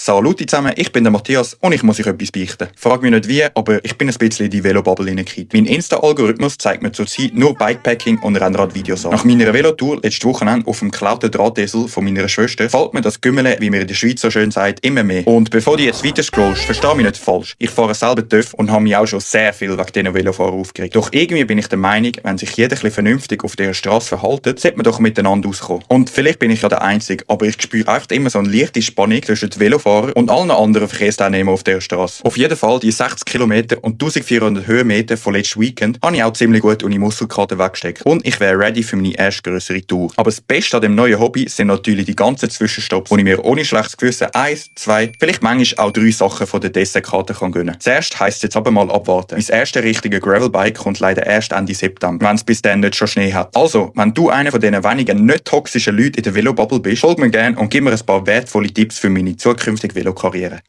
Salut zusammen, ich bin der Matthias und ich muss euch etwas beichten. Frag mich nicht wie, aber ich bin ein bisschen in die Velobubble hineingekippt. Mein Insta-Algorithmus zeigt mir zurzeit nur Bikepacking und Rennradvideos an. Nach meiner Velotour letztes Wochenende auf dem geklauten Drahtesel von meiner Schwester fällt mir das Gümmele, wie man in der Schweiz so schön sagt, immer mehr. Und bevor du jetzt weiter scrollst, versteh mich nicht falsch. Ich fahre selber TÜV und habe mich auch schon sehr viel wegen diesen Velofahrern aufgeregt. Doch irgendwie bin ich der Meinung, wenn sich jeder ein bisschen vernünftig auf dieser Straße verhält, sollte man doch miteinander auskommen. Und vielleicht bin ich ja der Einzige, aber ich spüre einfach immer so eine leichte Spannung zwischen den Velofahrern und allen anderen Verkehrsteilnehmern auf der Straße. Auf jeden Fall die 60 Kilometer und 1400 Höhenmeter von letztem Weekend habe ich auch ziemlich gut ohne Muskelkater weggesteckt. Und ich wäre ready für meine erste grössere Tour. Aber das Beste an dem neuen Hobby sind natürlich die ganzen Zwischenstopps, wo ich mir ohne schlechtes Gewissen 1, 2, vielleicht manchmal auch 3 Sachen von der Dessertkarte gönnen kann. Zuerst heisst es jetzt aber mal abwarten. Mein erstes richtige Gravelbike kommt leider erst Ende September, wenn es bis dann nicht schon Schnee hat. Also, wenn du einer von diesen wenigen nicht toxischen Leuten in der Velobubble bist, folg mir gerne und gib mir ein paar wertvolle Tipps für meine zukünftige Velokarriere.